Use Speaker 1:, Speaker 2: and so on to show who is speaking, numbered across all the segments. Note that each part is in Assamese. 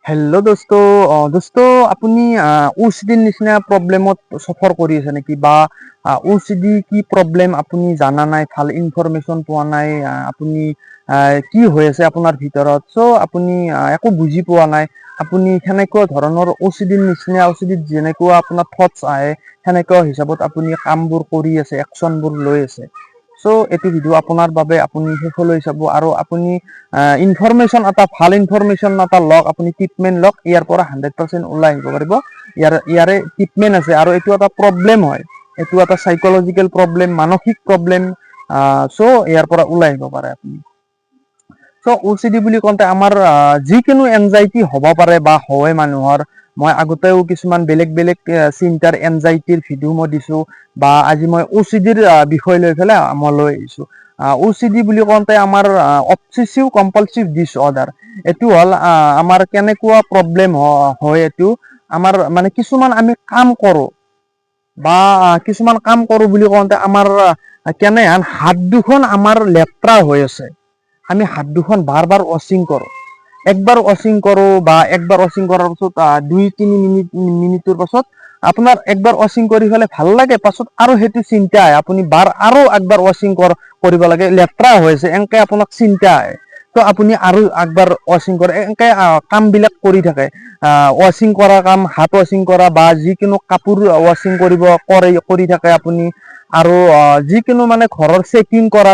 Speaker 1: হেল্ল' দোস্ত। দোস্ত, আপুনি অ'চিডিৰ নিচিনা প্ৰব্লেমত চফৰ কৰি আছে নেকি? বা অ'চিডি কি প্ৰব্লেম আপুনি জানা নাই, ভাল ইনফৰমেশ্যন পোৱা নাই, আপুনি কি হৈ আছে আপোনাৰ ভিতৰত, চ' আপুনি একো বুজি পোৱা নাই। আপুনি সেনেকুৱা ধৰণৰ অ'চিডিৰ নিচিনা, অ'চিডিত যেনেকুৱা আপোনাৰ থটছ আহে, সেনেকুৱা হিচাপত আপুনি কামবোৰ কৰি আছে, একশ্যনবোৰ লৈ আছে। চ' এইটো ভিডিঅ' আপোনাৰ বাবে। আপুনি শেষলৈ চাব আৰু আপুনি ইনফৰমেশ্যন এটা, ভাল ইনফৰমেশ্যন এটা লওক, আপুনি ট্ৰিটমেণ্ট লওক। ইয়াৰ পৰা 100% ওলাই আহিব পাৰিব। ইয়াৰে ট্ৰিটমেণ্ট আছে আৰু এইটো এটা প্ৰব্লেম হয়, এইটো এটা চাইকলজিকেল প্ৰব্লেম, মানসিক প্ৰব্লেম। চ' ইয়াৰ পৰা ওলাই আহিব পাৰে আপুনি। চ' অ'চিডি বুলি কওঁতে আমাৰ যিকোনো এনজাইটি হ'ব পাৰে বা হয় মানুহৰ। মই আগতেও কিছুমান বেলেগ বেলেগ চিন্তাৰ, এনজাইটিৰ ভিডিঅ' মই দিছোঁ বা আজি মই অ'চিডিৰ বিষয় লৈ পেলাই মই লৈ আহিছোঁ। অ'চিডি বুলি কওঁতে আমাৰ অবচেছিভ কম্পালচিভ ডিছঅৰ্ডাৰ। এইটো হ'ল আমাৰ কেনেকুৱা প্ৰব্লেম হয়? এইটো আমাৰ মানে কিছুমান আমি কাম কৰোঁ বা কিছুমান কাম কৰোঁ বুলি কওঁতে আমাৰ কেনেহেন হাত দুখন আমাৰ লেতেৰা হৈ আছে, আমি হাত দুখন বাৰ বাৰ ৱাশ্বিং কৰোঁ। একবাৰ ৱাশ্বিং কৰোঁ বা একবাৰ ৱাশ্বিং কৰাৰ পাছত 2-3 মিনিটৰ পাছত আপোনাৰ একবাৰ ৱাশ্বিং কৰি পেলাই ভাল লাগে, পাছত আৰু সেইটো চিন্তা আহে, আপুনি বাৰ আৰু একবাৰ ৱাশ্বিং কৰিব লাগে, লেতেৰা হৈ আছে, এনেকে আপোনাক চিন্তা আহে। তো আপুনি আৰু একবাৰ ৱাশ্বিং কৰে, এনেকে কামবিলাক কৰি থাকে। ৱাশ্বিং কৰা কাম, হাত ৱাশ্বিং কৰা বা যিকোনো কাপোৰ ৱাশ্বিং কৰিব কৰে, কৰি থাকে আপুনি। আৰু যিকোনো মানে ঘৰৰ চেকিং কৰা,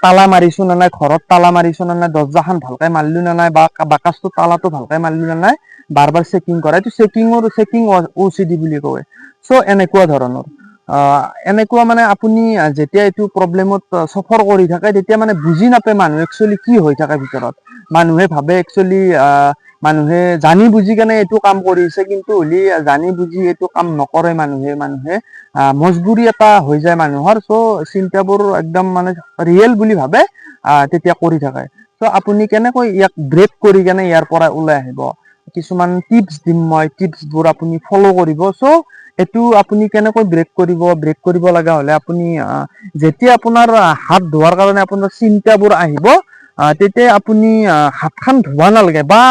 Speaker 1: তালা মাৰিছো নে নাই, ঘৰত তালা মাৰিছো নে নাই, দৰ্জাখন ভালকে মাৰিলো নে নাই বা বাকচটো তালাটো ভালকে মাৰিলো নে নাই, বাৰ বাৰ চেকিং কৰা। এইটো চেকিং অ'চিডি বুলি কয়। চ' এনেকুৱা ধৰণৰ এনেকুৱা মানে আপুনি যেতিয়া এইটো প্ৰব্লেমত চফৰ কৰি থাকে, তেতিয়া মানে বুজি নাপায় মানুহ একচুৱেলি কি হৈ থাকে ভিতৰত। মানুহে ভাবে একচুৱেলি মানুহে জানি বুজি কেনে এইটো কাম কৰিছে, কিন্তু হ'লে জানি বুজি এইটো কাম নকৰে মানুহে। মানুহে মজবুৰি এটা হৈ যায় মানুহৰ। চ' চিন্তাবোৰ একদম মানে ৰিয়েল বুলি ভাবে, তেতিয়া কৰি থাকে। চ' আপুনি কেনেকৈ ইয়াক ব্ৰেক কৰি কেনে ইয়াৰ পৰা ওলাই আহিব? কিছুমান টিপছ দিম মই, টিপছবোৰ আপুনি ফ'ল' কৰিব। চ' এইটো আপুনি কেনেকৈ ব্ৰেক কৰিব? ব্ৰেক কৰিব লগা হ'লে আপুনি যেতিয়া আপোনাৰ হাত ধোৱাৰ কাৰণে আপোনাৰ চিন্তাবোৰ আহিব, তেতিয়া আপুনি হাতখন ধোৱা নালাগে। বা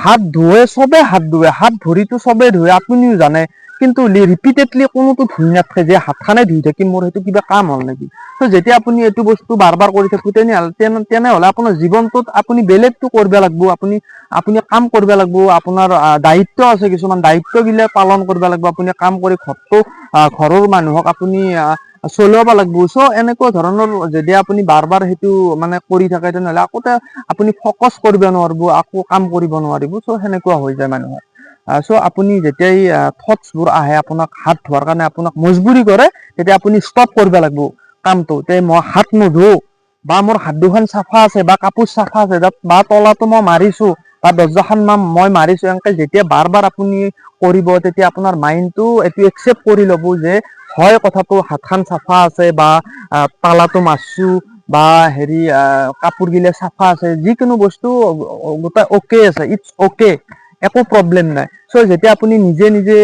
Speaker 1: হাত ধোৱে, চবে হাত ধোৱে, হাত ভৰিটো চবে ধোৱে, আপুনিও জানে। কিন্তু ৰিপিটেডলি কোনোতো ধুই নাথাকে যে হাতখনে ধুই থাকিম, মোৰ সেইটো কিবা কাম হ'ল নেকি? ত' যেতিয়া আপুনি এইটো বস্তু বাৰ বাৰ কৰি থাকিব, তেনেহ'লে আপোনাৰ জীৱনটোত আপুনি বেলেগটো কৰিব লাগিব। আপুনি কাম কৰিব লাগিব, আপোনাৰ দায়িত্ব আছে, কিছুমান দায়িত্ববিলাক পালন কৰিব লাগিব। আপুনি কাম কৰি ঘৰটো ঘৰৰ মানুহক আপুনি চলাব লাগিব। চ' এনেকুৱা ধৰণৰ যদি আপুনি বাৰ বাৰ সেইটো মানে কৰি থাকে, তেনেহ'লে আকৌ আপুনি ফ'কাছ কৰিব নোৱাৰিব, আকৌ কাম কৰিব নোৱাৰিব। চ' সেনেকুৱা হৈ যায় মানুহৰ। চ' আপুনি যেতিয়াই থটছবোৰ আহে, আপোনাক হাত ধোৱাৰ কাৰণে আপোনাক মজবুৰি কৰে, তেতিয়া আপুনি ষ্টপ কৰিব লাগিব কামটো তে মই হাত নুধো বা মোৰ হাত দুখন চাফা আছে বা কাপোৰ চাফা আছে বা তলাটো মই মাৰিছো বা দৰ্জাখন মই মাৰিছো, এনেকে যেতিয়া বাৰ বাৰ আপুনি কৰিব, তেতিয়া আপোনাৰ মাইণ্ডটো এইটো একচেপ্ট কৰি ল'ব যে হয়, কথাটো হাতখন চাফা আছে বা তালাটো মাৰছো বা হেৰি কাপোৰগিলা চাফা আছে, যিকোনো বস্তু গোটেই অ'কে আছে, it's okay, একো প্ৰব্লেম নাই। চ' যেতিয়া আপুনি নিজে নিজে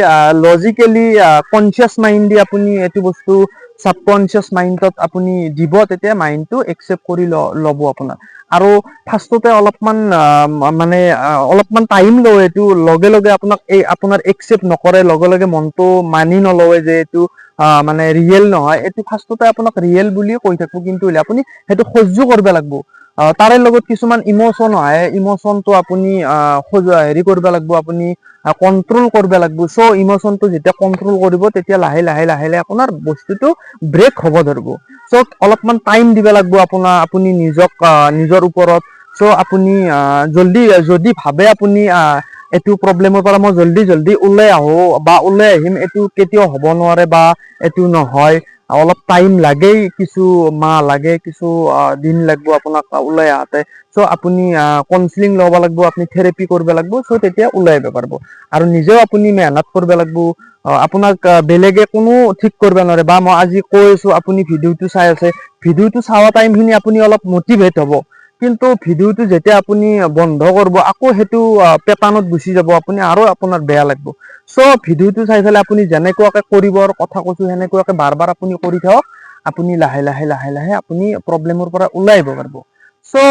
Speaker 1: লজিকেলি কনচিয়াছ মাইণ্ড দি আপুনি এইটো বস্তু ছাবকনচিয়াছ মাইণ্ডত আপুনি দিব, তেতিয়া মাইণ্ডটো একচেপ্ট কৰি ল'ব আপোনাৰ। আৰু ফাৰ্ষ্টতে অলপমান মানে অলপমান টাইম লয়। এইটো লগে লগে আপোনাক এই আপোনাৰ একচেপ্ট নকৰে, লগে লগে মনটো মানি নলয় যে এইটো মানে ৰিয়েল নহয়। এইটো ফাৰ্ষ্টতে আপোনাক ৰিয়েল বুলিয়ে কৈ থাকো, কিন্তু হ'লে আপুনি সেইটো সহ্য কৰিব লাগিব। তাৰে লগত কিছুমান ইম'চন আহে। ইম'চনটো আপুনি হেৰি কৰিব লাগিব, আপুনি কণ্ট্ৰল কৰিব লাগিব। চ' ইম'চনটো যেতিয়া কণ্ট্ৰল কৰিব, তেতিয়া লাহে লাহে লাহে লাহে আপোনাৰ বস্তুটো ব্ৰেক হ'ব ধৰিব। চ' অলপমান টাইম দিব লাগিব আপুনি নিজক নিজৰ ওপৰত। চ' আপুনি জল্দি যদি ভাবে আপুনি এইটো প্ৰব্লেমৰ পৰা মই জল্দি জল্দি ওলাই আহো বা ওলাই আহিম, এইটো কেতিয়াও হ'ব নোৱাৰে বা এইটো নহয়। অলপ টাইম লাগেই, কিছু মাহ লাগে, কিছু দিন লাগিব আপোনাক ওলাই আহোঁতে। চ' আপুনি কাউন্সিলিং ল'ব লাগিব, আপুনি থেৰাপি কৰিব লাগিব। চ' তেতিয়া ওলাই আহিব পাৰিব। আৰু নিজেও আপুনি মেহনত কৰিব লাগিব। আপোনাক বেলেগে কোনো ঠিক কৰিব নোৱাৰে। বা মই আজি কৈ আছো, আপুনি ভিডিঅ'টো চাই আছে, ভিডিঅ'টো চোৱা টাইমখিনি আপুনি অলপ মটিভেট হ'ব, কিন্তু ভিডিঅ'টো যেতিয়া আপুনি বন্ধ কৰিব, আকৌ সেইটো পেটাৰ্ণত গুচি যাব আপুনি আৰু আপোনাৰ বেয়া লাগিব। চ' ভিডিঅ'টো চাই পেলাই আপুনি যেনেকুৱাকে কৰিবৰ কথা কৈছো, সেনেকুৱাকে বাৰ বাৰ আপুনি কৰি থাকক। আপুনি লাহে লাহে লাহে লাহে আপুনি প্ৰব্লেমৰ পৰা ওলাই আহিব পাৰিব। চ'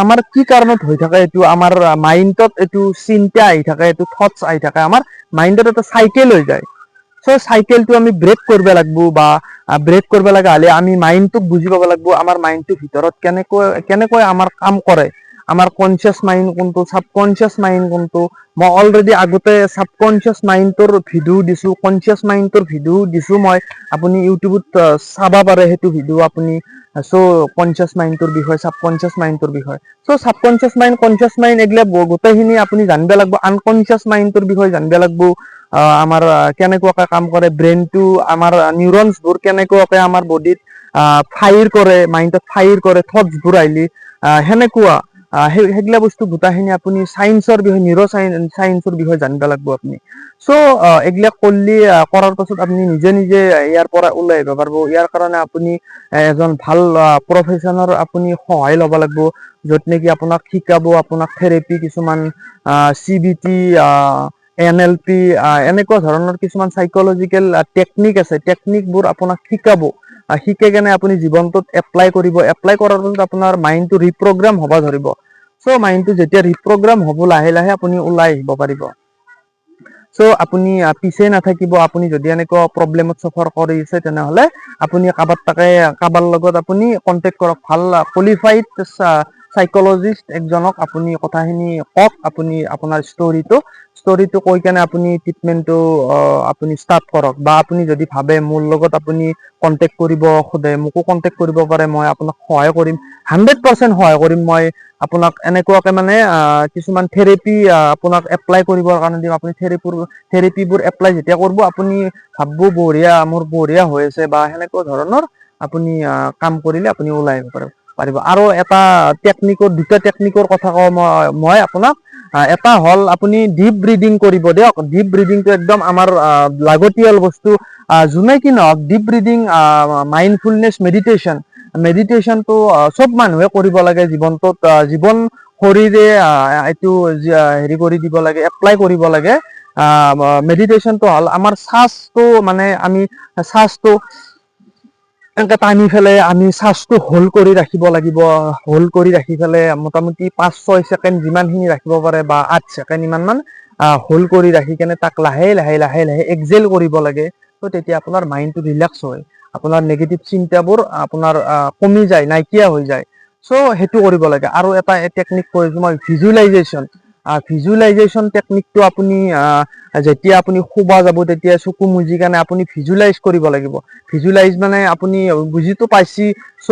Speaker 1: আমাৰ কি কাৰণত হৈ থাকে এইটো? আমাৰ মাইণ্ডত এইটো চিন্তা আহি থাকে, এইটো থটছ আহি থাকে, আমাৰ মাইণ্ডত এটা চাইকেল হৈ যায়। চ' চাইকেলটো আমি ব্ৰেক কৰিব লাগিব বা ব্ৰেক কৰিব লগা হ'লে আমি মাইণ্ডটোক বুজি পাব লাগিব। আমাৰ মাইণ্ডটোৰ ভিতৰত কেনেকৈ কেনেকৈ আমাৰ কাম কৰে, আমাৰ কনচিয়াছ মাইণ্ড কোনটো, ছাবকনচিয়াছ মাইণ্ড কোনটো। মই অলৰেডি আগতে ছাবকনচিয়াছ মাইণ্ডটোৰ ভিডিঅ' দিছোঁ, কনচিয়াছ মাইণ্ডটোৰ ভিডিঅ' দিছোঁ মই। আপুনি ইউটিউবত চাব পাৰে সেইটো ভিডিঅ' আপুনি। চ' কনচিয়াছ মাইণ্ডটোৰ বিষয়ে, ছাবকনচিয়াছ মাইণ্ডটোৰ বিষয়ে, চ' ছাবকনচিয়াছ মাইণ্ড, কনচিয়াছ মাইণ্ড, এইগিলা গোটেইখিনি আপুনি জানিব লাগিব। আনকনচিয়াছ মাইণ্ডটোৰ বিষয়ে জানিব লাগিব। আমাৰ কেনেকুৱাকে কাম কৰে ব্ৰেইনটো, আমাৰ নিউৰনছবোৰ কেনেকুৱাকে আমাৰ বডিত ফায়াৰ কৰে, মাইণ্ডত ফায়াৰ কৰে থটছবোৰ আহিলি, সেনেকুৱা সেইগিলা বস্তু গোটেইখিনি আপুনি চায়েন্সৰ বিষয়ে, নিউৰ চায়েন্সৰ বিষয়ে জানিব লাগিব আপুনি। চ' এইবিলাক কৰিলে, কৰাৰ পাছত আপুনি নিজে নিজে ইয়াৰ পৰা ওলাই আহিব পাৰিব। ইয়াৰ কাৰণে আপুনি এজন ভাল প্ৰফেচনৰ আপুনি সহায় ল'ব লাগিব, য'ত নেকি আপোনাক শিকাব, আপোনাক থেৰাপি কিছুমান, চিবিটি, এনএলপি, এনেকুৱা ধৰণৰ কিছুমান চাইকলজিকেল টেকনিক আছে, টেকনিকবোৰ আপোনাক শিকাব। শিকাই কেনে আপুনি জীৱনটোত এপ্লাই কৰিব। এপ্লাই কৰাৰ পাছত আপোনাৰ মাইণ্ডটো ৰিপ্ৰগ্ৰাম হ'ব ধৰিব। চ' মাইণ্ডটো যেতিয়া ৰিপ্ৰগ্ৰাম হ'ব, লাহে লাহে আপুনি ওলাই আহিব পাৰিব। চ' আপুনি পিছে নাথাকিব। আপুনি যদি এনেকুৱা প্ৰব্লেমত চফাৰ কৰি আছে, তেনেহ'লে আপুনি কাৰোবাৰ তাকে কাৰোবাৰ লগত আপুনি কণ্টেক্ট কৰক। ভাল কোৱালিফাইড চাইকলজিষ্ট একজনক আপুনি কথাখিনি কওক। আপুনি আপোনাৰ ষ্টৰিটো কৈ কেনে আপুনি ট্ৰিটমেণ্টটো আপুনি ষ্টাৰ্ট কৰক। বা আপুনি যদি ভাবে মোৰ লগত আপুনি কণ্টেক্ট কৰিব খোজে, মোকো কণ্টেক্ট কৰিব পাৰে। মই আপোনাক সহায় কৰিম, 100% সহায় কৰিম। মই আপোনাক এনেকুৱাকে মানে কিছুমান থেৰাপি আপোনাক এপ্লাই কৰিবৰ কাৰণে দিম। আপুনি থেৰাপিবোৰ এপ্লাই যেতিয়া কৰিব, আপুনি ভাবব বঢ়িয়া, মোৰ বঢ়িয়া হৈ আছে বা সেনেকুৱা ধৰণৰ আপুনি কাম কৰিলে আপুনি ওলাই আহিব পাৰিব। আৰু এটা টেকনিকৰ, দুটা টেকনিকৰ কথা কওঁ মই আপোনাক। এটা হ'ল আপুনি ডিপ ব্ৰিডিং কৰিব দিয়ক। ডিপ ব্ৰিডিংটো একদম আমাৰ লাগতিয়াল বস্তু। যোনে কি নহওক, ডিপ ব্ৰিডিং, মাইণ্ডফুলনেছ, মেডিটেশ্যন। মেডিটেশ্যনটো চব মানুহে কৰিব লাগে জীৱনটোত। জীৱন শৰীৰে এইটো হেৰি কৰি দিব লাগে, এপ্লাই কৰিব লাগে। মেডিটেশ্যনটো হ'ল আমাৰ শ্বাসটো, মানে আমি শ্বাসটো এনেকে টানি পেলাই আমি শ্বাসটো হোল্ড কৰি ৰাখিব লাগিব। হোল্ড কৰি ৰাখি পেলাই মোটামুটি 5-6 ছেকেণ্ড যিমানখিনি ৰাখিব পাৰে বা 8 ছেকেণ্ড ইমানমান হোল্ড কৰি ৰাখি কেনে তাক লাহে লাহে লাহে লাহে এক্সহেল কৰিব লাগে। ত' তেতিয়া আপোনাৰ মাইণ্ডটো ৰিলেক্স হয়, আপোনাৰ নিগেটিভ চিন্তাবোৰ আপোনাৰ কমি যায়, নাইকিয়া হৈ যায়। চ' সেইটো কৰিব লাগে। আৰু এটা টেকনিক কৈছোঁ মই, ভিজুৱেলাইজেশ্যন। ভিজুৱেলাইজেশ্যন টেকনিকটো আপুনি যেতিয়া আপুনি শুবা যাব, তেতিয়া চকু মুজি কেনে আপুনি ভিজুৱেলাইজ কৰিব লাগিব। ভিজুৱেলাইজ মানে আপুনি বুজিতো পাইছি। চ'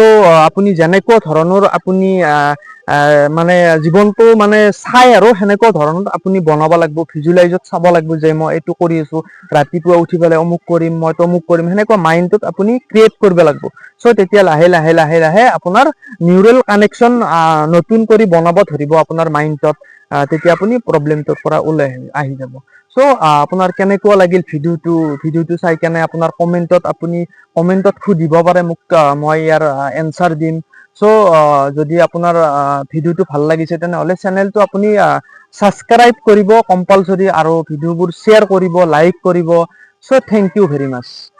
Speaker 1: আপুনি যেনেকুৱা ধৰণৰ আপুনি আহ, আহ, মানে জীৱনটো মানে চাই আৰু সেনেকুৱা ধৰণত আপুনি বনাব লাগিব। ভিজুৱেলাইজত চাব লাগিব যে মই এইটো কৰি আছো, ৰাতিপুৱা উঠি পেলাই অমুক কৰিম, মই তমুক কৰিম, সেনেকুৱা মাইণ্ডটোত আপুনি ক্ৰিয়েট কৰিব লাগিব। চ' তেতিয়া লাহে লাহে লাহে লাহে আপোনাৰ নিউৰেল কানেকশ্যন নতুন কৰি বনাব ধৰিব আপোনাৰ মাইণ্ডত। তেতিয়া আপুনি প্ৰব্লেমটোৰ পৰা ওলাই আহি আহি যাব। চ' আপোনাৰ কেনেকুৱা লাগিল ভিডিঅ'টো? ভিডিঅ'টো চাই কেনে আপোনাৰ কমেণ্টত, আপুনি কমেণ্টত সুধিব পাৰে মোক, মই ইয়াৰ এনচাৰ দিম। চ' যদি আপোনাৰ ভিডিঅ'টো ভাল লাগিছে, তেনেহ'লে চেনেলটো আপুনি ছাবস্ক্ৰাইব কৰিব কম্পালচৰি আৰু ভিডিঅ'বোৰ শ্বেয়াৰ কৰিব, লাইক কৰিব। So thank you very much.